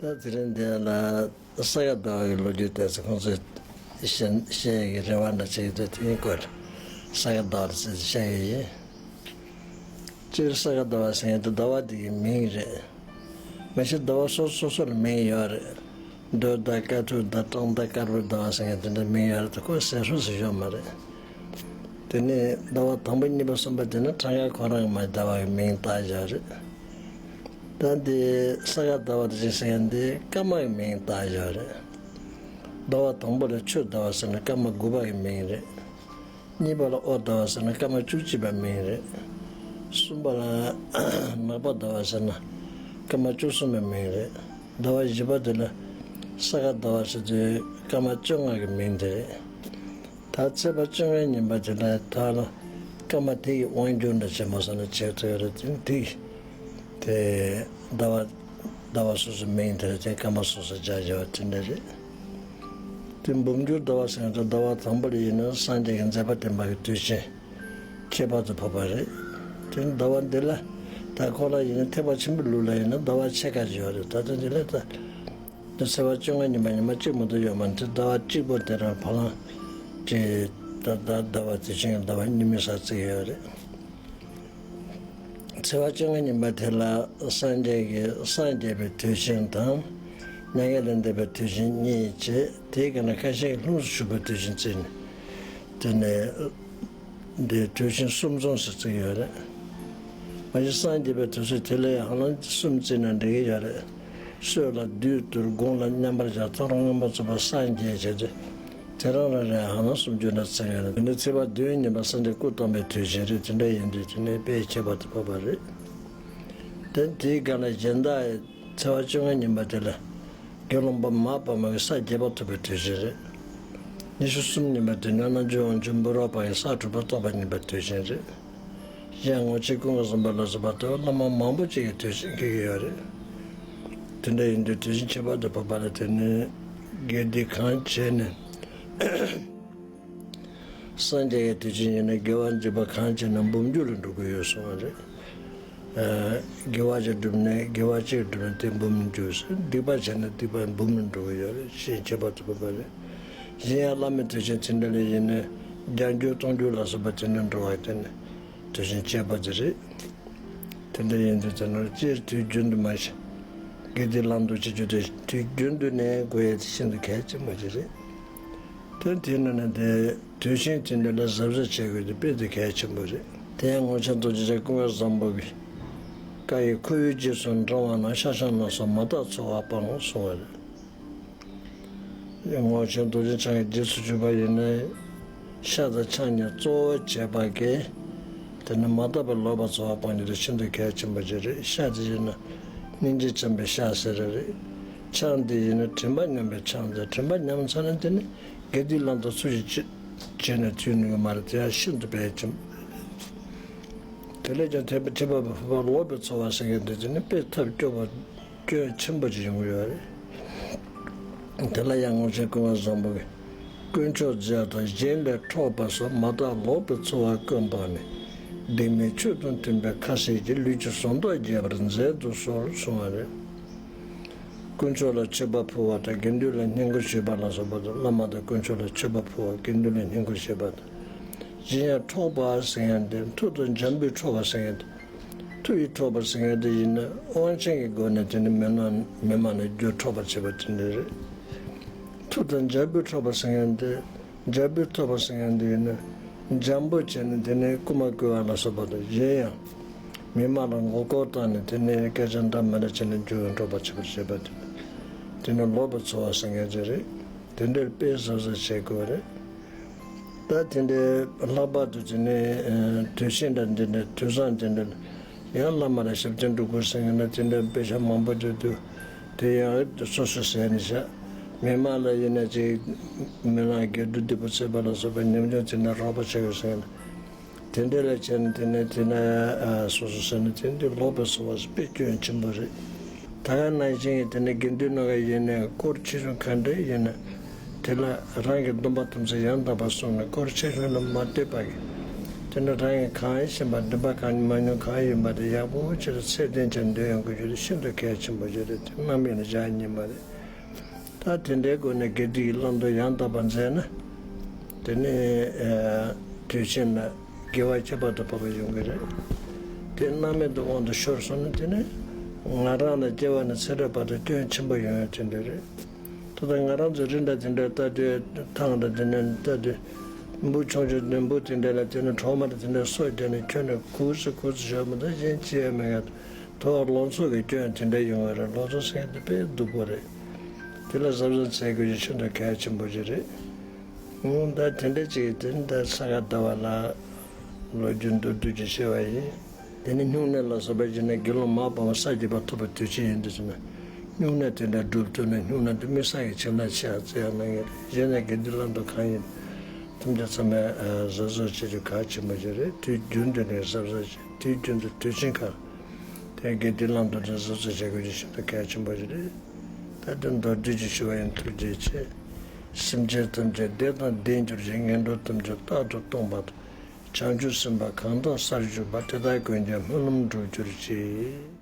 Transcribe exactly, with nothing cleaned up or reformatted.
ད་དེ་རིང་འདི་ལ་ས་ག་ཟླ་བ་གི་ལོ་རྒྱུས་དེ་ཚོ་ཁོང་ཚོས་བཤད་བཤད་ཡག་གི་རེ་བ་འདྲ་བྱེད་ཀྱི་འདུག་དེའི་སྐོར་ས་ག་ཟླ་བ་ཟེར་བཤད་ཡག་ཡིན། སྤྱིར་ས་ག་ཟླ་བ་ཟེར་མཁན་དེ་ཟླ་བ་དེ་གི་མིང་རེད། མ་གཞི་ཟླ་བ་སོ་སོ་སོ་ལ་མིང་ཡོད་རེད། སྒྲོལ་ཟླ། དཀར་ཕྲུག་ཟླ། གྲང་ཟླ། དཀར་པོའི་ཟླ་བ་ཟེར་མཁན་དེ་འདྲ་མིང་ཡོད་རེད་དེ་ཁོ་ཟེར་ཧྲུག་ཟེར་ཡོད་མ་རེད། དེ་ནས་ཟླ་བ་དང་པོ་གཉིས་པ་གསུམ་པ་དེ་ནི་གྲངས་ཀ་ཁོ་རང་གི་མ་ཟླ་བ་གི་མིང་བཏགས་བཞག་རེད། ད་འདི་ས་ག་ཟླ་བ་དེ་ཅིག་ཟེར་མཁན་འདི་སྐར་མ་གི་མིང་བཏགས་བཞག་རེད། ཟླ་བ་དང་པོ་ལ་ཆུ་ཟླ་བ་ཟེར་ན་སྐར་མ་དགུ་པ་གི་མིང་རེད། གཉིས་པ་ལ་ཨོ་ཟླ་བ་ཟེར་ན་སྐར་མ་བཅུ་གཅིག་པའི་མིང་རེད། གསུམ་པ་ལ་ནག་པ་ཟླ་བ་ཟེར་ན་སྐར་མ་བཅུ་གསུམ་པའི་མིང་རེད། ཟླ་བ་བཞི་པ་དེ་ལ་ས་ག་ཟླ་བ་ཟེར་དུས་སྐར་མ་བཅོ་ལྔ་གི་མིང་དེ་རེད། ད་ཚེས་པ་བཅོ་ལྔའི་ཉིན་པ་དེ་ལ་ད་ལ་སྐར་མ་དེ་ཡི་དབང་སྒྱུར་འདྲ་བྱེད་མ་སོང་ན་བྱེད་ཐུབ་ཡོད་རེད། དེ་དེ་ཟླ་བ་ཟླ་བ་སོ་སོའི་མིང་དེ་རེད། དེ་སྐར་མ་སོ་སོ་སྦྱར་བཞག་པ་དེ་འདྲ་རེད། དེ་འབུམ་འགྱུར་ཟླ་བ་ཟེར་ན་ད་ཟླ་བ་དང་པོ་ལ་ཡིན་ན་སངས་རྒྱས་ཀྱི་མཛད་པ་བསྟན་པ་གི་དུས་ཆེན་ཁྱད་པར་དུ་འཕགས་པ་རེད། དེ་ཟླ་བ་འདི་ལ་ད་ཁོ་ལ་ཡིན་ན་ཐེག་པ་ཆེན་པོའི་ལུགས་ལ་ཡིན་ན་ཟླ་བ་ཕྱེད་ཀ་ཅིག་ཡོད་རེད། ད་ལྟ་འདི་ལ་ད་ད་ཚེས་པ་བཅོ་ལྔ་ཉིན་པ་ཉི་མ་གཅིག་མ་གཏོགས་ཡོད་མ་རེད། དེ་ཟླ་བ་གཅིག་པོ་དེ་རང་བ་ལང་གི་ད་ད་ཟླ་བ་དུས་ཆེན་གྱི་ཟླ་བ་གཉིས་མིན་ས་བརྩི་གི་ཡོད་རེད། ཚེས་པ་བཅོ་ལྔ་ཉིན་པ་དེ་ལ་སངས་རྒྱས་ཀྱི་སངས་རྒྱས་པའི་དུས་ཆེན་དང་། མྱ་ངན་ལས་འདས་པའི་དུས་ཆེན་གཉིས་བྱས། དེའི་སྒང་ལ་ཁ་ཤས་ཀྱིས་ལྷུམས་སུ་ཞུགས་པའི་དུས་ཆེན་བརྩིས་ནས། དེ་ནས་འདི་དུས་ཆེན་གསུམ་འཛོམས་སུ་བརྩི་གི་ཡོད་རེད། མ་གཞི་སངས་རྒྱས་པའི་དུས་ཚོད་དེ་ལ་ཧ་ལམ་གསུམ་བརྩིས་ན་འགྲིག་གི་ཡོད་རེད། སྲོད་ལ་བདུད་འདུལ། དགུང་ལ་མཉམ་པར་བཞག། ཐོ་རངས་མངོན་པར་རྫོགས་པར་སངས་རྒྱས་བྱས་ཏེ། དེ་རང་རང་རེ་ཧ་ལམ་སུམ་ཅུ་འདྲ་ཚང་ཡོད་རེད། དེ་ནས་ཚེས་པ་བདུན་ཉིན་པ་སངས་རྒྱས་སྐུ་བལྟམས་པའི་དུས་ཆེན་རེད། དེ་འདྲ་ཡིན་དུས་དེ་ནས་དཔེ་ཁྱད་པར་དུ་འཕགས་པ་རེད། དེ་དེའི་སྒང་ལ་གཞན་དག་ཚེས་པ་བཅོ་ལྔ་ཉིན་པ་དེ་ལ་དགེ་སློང་པ་མ་པ་མ་གི་ས་བརྒྱད་པ་ཐོབ་པའི་དུས་ཆེན་རེད། ཉི་ཤུ་གསུམ་ཉིན་པ་དེ་ནི་རྣལ་འབྱོར་དབང་ཕྱུག་འབུམ་རམས་པ་ཡི་ས་དྲུག་པ་ཐོབ་པ་ཉིན་པའི་དུས་ཆེན་རེད། གཞན་ངོ་ཆེན་ཀུན་དགའ་བཟང་པོ་ལ་སོགས་པ་ལྟ་བུ་བླ་མ་མང་པོ་ཅིག་གི་དུས་ཆེན་འཁེལ་གྱི་ཡོད་རེད། དེ་འདྲ་ཡིན་དུས་དུས་ཆེན་ཁྱད་པར་དུ་འཕགས་པ་ལ་དེ་ནི་དགེ་སྡིག་གང་བྱས་ནས་སངས་རྒྱས་ཀྱི་དུས་ཆེན་ཡིན་ན་དགེ་བ་འཇིགས་པ་གང་བྱས་ན་འབུམ་འགྱུར་ལ་འགྲོ་གི་ཡོད་གསུངས་པ་རེད། དགེ་བ་ཅིག་བསྒྲུབས་ནས་དགེ་བ་གཅིག་བསྒྲུབས་ན་དེ་འབུམ་འགྱུར། སྡིག་པ་བྱས་ན་སྡིག་པ་འབུམ་ལ་འགྲོ་གི་ཡོད་རེད། ཞེས་ཁྱད་པར་དུ་འཕགས་པ་རེད། གཞན་ཡང་བླ་མའི་དུས་ཆེན་དེ་འདྲ་ལ་ཡིན་ན་བརྒྱ་འགྱུར་སྟོང་འགྱུར་ལ་སོགས་པ་དེ་འདྲ་འགྲོ་བ་དེ་ནི་དུས་ཆེན་ཁྱད་པར་དེ་རེད། དེ་འདྲ་ཡིན་དུས་དེ་ནོར་སྤྱིར་དུས་རྒྱུན་དུ་མ་ཞིག་དགེ་སྡིག་བླང་དོར་བྱེད་རྒྱུ་དེ་དུས་རྒྱུན་དུ་ནས་དགོས་ཡས་དེ་ཤིན་ཏུ་གལ་ཆེན་པོ་ཞིག་རེད། དོན་དེའི་ནང་ནས་དེ་དུས་ཆེན་དེ་འདྲ་ལ་གཟབ་གཟབ་བྱེད་དགོས་དེ་དཔེ་དེ་གལ་ཆེན་པོ་རེད། དེ་ཡང་ངོར་ཆེན་རྡོ་རྗེ་འཆང་ཀུན་དགའ་བཟང་པོ་གི་བཀའ་ཡི་ཁོ་བོའི་རྗེས་སུ་འབྲང་བ་ན། ཤ་ཆང་ལ་སོགས་མ་དག་འཚོ་བ་སྤང་གསུངས་པ་རེད། ངོར་ཆེན་རྡོ་རྗེ་འཆང་གི་རྗེས་སུ་འཇུག་པ་ཡིན་ན་ཤ་དང་ཆང་གཉིས་གཙོ་བོ་བྱས་པ་གིས་དེ་ནི་མ་དག་པའི་ལོག་པའི་འཚོ་བ་སྤང་རྒྱུ་དེ་ཤིན་ཏུ་གལ་ཆེན་པོ་ཅིག་རེད། ཤ་དེ་ཡིན་ན་སྙིང་རྗེ་ཅན་པའི་ཤ་ཟེར་རེད། ཆང་དེ་ཡིན་ན་དྲན་པ་ཉམས་པའི་ཆང་ཟེར། དྲན་པ་ཉམས་ཚར་ན་དེ་ནི་དགེ་སྡིག་བླང་དོར་སུ་ཞིག་བྱེད་བྱས་ནས་ཐུལ་ནུས་ཀྱི་མ་རེད། དེ་ཡང་ཤིན་ཏུ་གལ་ཆེན་པོ་རེད། དེ་ལས་ཀྱང་ཐེག་པ་ཐེག་པ་ལོག་པའི་འཚོ་བ་ཟེར་མཁན་དེ་དེ་ནི་དཔེ་ཐབས་སྐྱོ་བ་སྐྱོན་ཆེན་པོ་ཅིག་ཡོང་གི་ཡོད་རེད། དེ་ལ་ཡང་ངོར་ཆེན་ཀུན་དགའ་བཟང་པོ་གིས། དཀོན་མཆོག་མཛད་དང་གཞན་ལས་འཕྲོག་པ་སོགས། མ་དག་ལོག་པའི་འཚོ་བ་ཀུན་སྤངས་ནས། སྡིག་མེད་ཆོས་དང་མཐུན་པའི་ཁ་ཟས་ཀྱིས། ལུས་ཀྱི་ཟུངས་ཏོག་རྒྱས་པར་མཛད་དུ་གསོལ་གསུངས་པ་རེད། དཀོན་མཆོག་ལ་མཆོད་པ་ཕུལ་བ་དང་དགེ་འདུན་ལ་བསྙེན་བཀུར་ཞུས་པ་ལ་སོགས་པ་དང་། བླ་མ་དང་དཀོན་མཆོག་ལ་མཆོད་པ་ཕུལ་བ། དགེ་འདུན་ལ་བསྙེན་བཀུར་ཞུས་པ་དང་། གཞན་ཡང་འཕྲོག་པ་ཟེར་མཁན་དེ་མཐུ་དང་འཇམ་པོས་འཕྲོག་པ་ཟེར་མཁན་དེ། མཐུ་ཡིས་འཕྲོག་པ་ཟེར་མཁན་དེ་ཡིན་ན་དབང་ཆེན་གྱི་སྒོ་ནས་དེ་ནི་མི་སྣ་མི་མ་ནས་རྒྱུ་འཕྲོག་པར་བྱེད་པ་དེ་འདྲ་རེད། མཐུ་དང་འཇམ་པོས་འཕྲོག་པ་ཟེར་མཁན་དེ་འཇམ་པོས་འཕྲོག་པ་ཟེར་མཁན་དེ་ཡིན་ན་འཇམ་པོ་བྱས་ནས་དེ་ནི་རྐུ་མ་རྐུ་བ་ལ་སོགས་པ་དང་། གཞན་ཡང་མི་མང་ལ་མགོ་སྐོར་བཏང་ནས་དེ་ནི་སྐད་ཆ་འདྲ་མི་འདྲ་བྱས་ནས་རྒྱུ་འཕྲོག་པར་བྱེད་པར་བྱེད་པ་དེ་དེ་ནི་ལོག་པའི་འཚོ་བ་ཟེར་མཁན་ཅིག་རེད། དེ་འདྲར་དཔེ་གཟབ་གཟབ་བྱེད་དགོས་རེད། ད་དེ་འདྲའི་ལྷག་པར་དུ་དེ་ནས་དུས་ཆེན་འདྲ་འདི་འདྲ་དུས་བཟང་དེ་འདྲ་ཡང་བླ་མ་ལ་ཞབས་བརྟན་སྒྲུབ་དགོས་ཟེར་མཁན་ན་དེ་འདྲའི་དཔེ་ཆ་མང་པོ་འདུག་འདུག་དེ་ཡང་སོ་སོས་ཟེར་ནས་བཞག་མི་མང་ལ་ཡིན་ན་ཅིག་མི་ལ་དགེ་སྒྲུབ་སྡིག་པ་ཚད་པ་ལ་སོགས་པའི་ཉམས་མྱོང་དེ་འདྲ་རོགས་པ་བྱེད་དགོས་ཟེར་མཁན་ན། དེ་འདྲ་ལ་བྱས་ནས་དེ་ནས་དེ་ན་སོ་སོ་ཟེར་ན་དེ་འདི་ལོག་པའི་འཚོ་བ་དཔེ་སྐྱོན་ཆེན་པོ་རེད། ད་ག་ནང་བཞིན་གྱི་དེ་ནས་དགེ་འདུན་ནང་ག་ཡིན་ནས་དཀོར་ཆེ་ཆུང་ག་འདྲ་ཡིན་ན་དེ་ལ་རང་གི་སྡོམ་པ་ཐམས་ཅད་ཡང་དག་པར་བསྲུངས་ནས་དཀོར་ཆེ་ཆུང་ལ་མ་ལྟོས་པ་གི་ དེ་འདྲ་རང་གིས་གང་ཡིན་བཞིན་པ་འདུན་པ་གང་ཡིན་མ་མྱོང་གང་ཡིན་པ་དེ་ཡག་པོ་ཅིག་ལ་ཚད་ལྡན་ཅན་འདོན་ཡོང་དགོས་རྒྱུ་དེ་ཤིན་ཏུ་གལ་ཆེན་པོ་ཅིག་རེད། དེ་རྣམ་གཡེང་ལ་བཞག་ཉན་པ་རེད། ད་དེ་འདྲའི་སྒོ་ནས་དགེ་སྡིག་གི་བླང་དོར་ཡང་དག་པ་མཛད་ན། དེ་ནི་ཨ་དུས་ཆེན་ལ་དགེ་བ་ཁྱད་པར་དུ་འཕགས་པ་ཡོང་གི་རེད། དེ་རྣམ་གཡེང་གི་དབང་དུ་ཤོར་སོང་ན་དེ་ནི་ང་རང་ལ་སྐྱེ་བ་ནས་ཚེ་རབས་བར་དུ་སྐྱོན་ཆེན་པོ་ཡོང་ཡ་དེ་འདྲ་རེད། ད་ལྟ་ང་རང་ཚོ་རི་འདྲ་དེ་འདྲ་ལྟ་དུས་ཐང་འདྲ་དེ་འདྲ་ལྟ་དུས་འབུ་ཆུང་ཆུང་དེ་འབུ་དེ་འདྲ་ལ་དེ་ནི་གྲོག་མ་འདྲ་དེ་འདྲ་སོ་བརྒྱབ་ནས་ཁྱོན་ནས་ཁུག་སེ་ཁུག་སེ་བཞག་མི་ད་གཞན་ཅི་ཡང་མེད་ཡ། དོ་བ་ལོ་ཚོད་ཀྱི་སྐྱོན་དེ་འདྲ་ཡོང་བ་རེད། ལོ་ཚོད་ཟེར་དེ་དཔེ་སྡུག་པོ་རེད། དེ་ལ་གཟབ་གཟབ་བྱེད་དགོས་རྒྱུ་ཤིན་ཏུ་གལ་ཆེན་པོ་ཞིག་རེད། ཨང་། ད་དེ་འདྲ་ཅིག་དེ་ནི་ད་ས་ག་ཟླ་བ་ལ་ལོ་རྒྱུས་མདོར་བསྡུས་ཅིག་བཤད་པ་ཡིན། དེ་ནི་སྨྱུང་གནས་ལ་སོགས་པའི་རྗེས་ནས་དགེ་སློང་མ་སྤངས་པ་ས་བརྒྱད་པ་ཐོབ་པའི་དུས་ཆེན་ཡིན་དུས་ཙམ་ན། སྨྱུང་གནས་དེ་འདྲ་སྒྲུབ་ཐུབ་ན་སྨྱུང་གནས་དེ་མི་ས་ཡི་ཕྱིར་ན་ཆེ་བ་བརྩི་ཡ་གནང་ཡོད་རེད། གཞན་ནས་དགེ་འདུན་བླང་དོར་གང་ཡིན་ཐམས་ཅད་ཚང་མས་གཟབ་གཟབ་བྱེད་རྒྱུ་གལ་ཆེན་པོ་ཞིག་རེད། དུས་རྒྱུན་དུ་ནས་གཟབ་གཟབ་བྱེད། དུས་རྒྱུན་དུ་དུས་ཆེན་ཁག་དེ་དགེ་འདུན་བླང་དོར་དེ་གཟབ་གཟབ་བྱེད་དགོས་རྒྱུ་ཤིན་ཏུ་གལ་ཆེན་པོ་ཞིག་རེད། ད་དེ་མདོར་བསྡུས་ཀྱི་ཞུ་བ་ཡིན། ཐུགས་རྗེ་ཆེ། སེམས་ཅན་ཐམས་ཅད་བདེ་དང་ལྡན་གྱུར་ཅིག། ངན་འགྲོ་ཐམས་ཅད་རྟག་ཏུ་སྟོངས་པ་དང་། བྱང་ཆུབ་སེམས་དཔའ་གང་དག་སར་བཞུགས་པ། དེ་དག་ཀུན་ཀྱང་སྨོན་ལམ་འགྲུབ་གྱུར་ཅིག།